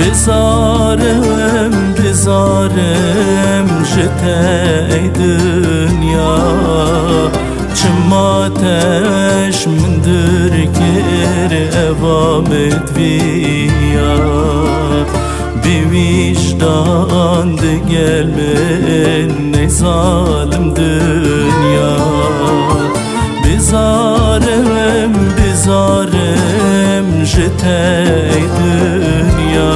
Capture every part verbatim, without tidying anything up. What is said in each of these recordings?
Bizarim, bizarim ji te ey dinya. Çima te ji min dûr kir, eva min diviya. Bi wijdan digel min ey zalim dinya. Bizarim, bizarim ji te ey dinya.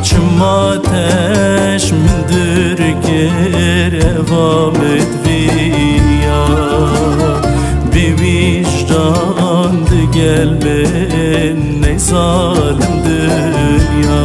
Çima te ji min dûr kir, eva min diviya. Bi wijdan digel min ey zalim dinya.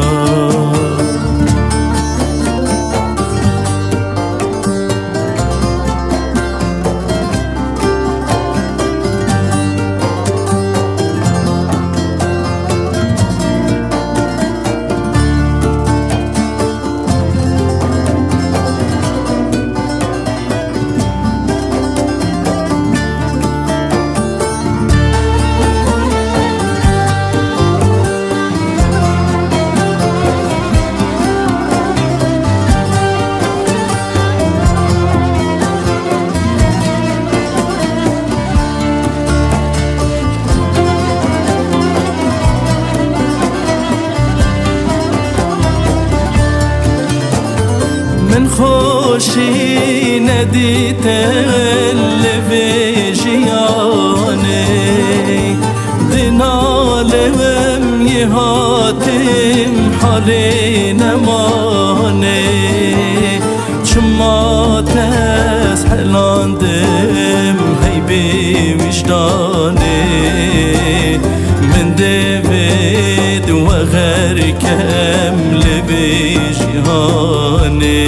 Min xweşî nedîtin li vê jiyanê. Di nalim yê hatim halê nemane. Çima te ez helandim hey bê wijdanê. Min divêt we xerkem li vê jihanê.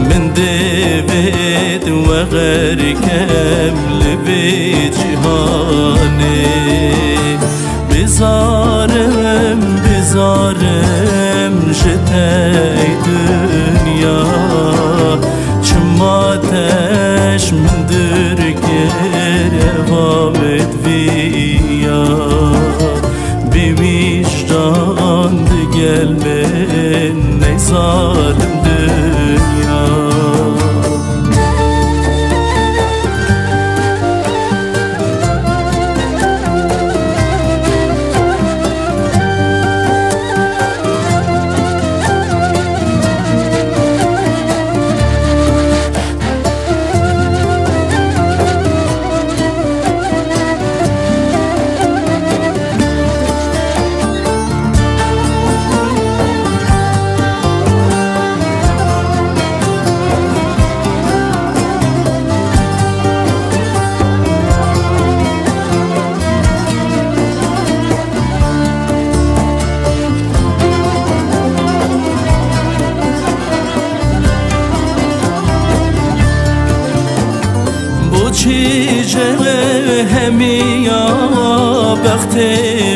Min divêt we xerkem li vê jihanê. Bizarim, bizarim ji te ey dinya. Çima te ji min dûr kir, eva min diviya. Bi wijdan digel min ey zalim dinya. Bo çi ji hemiya bextê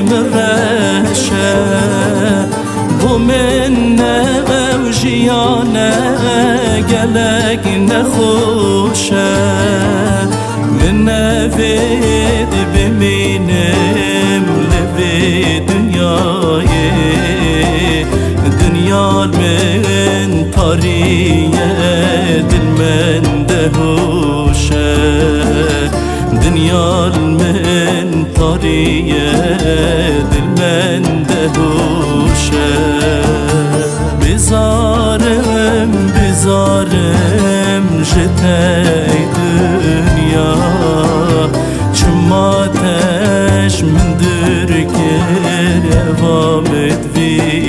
min reş e? Bo min ne ew jiyane gelek nexweş e. Min nevêt bimînim li vê dinyayê. Dinya li min tarî ye, dil mende hoş e. Dinya li min tarî ye, dil mende hoş e. Bizarim, bizarim ji te ey dinya. Çima te ji min dûr kir, eva min diviya.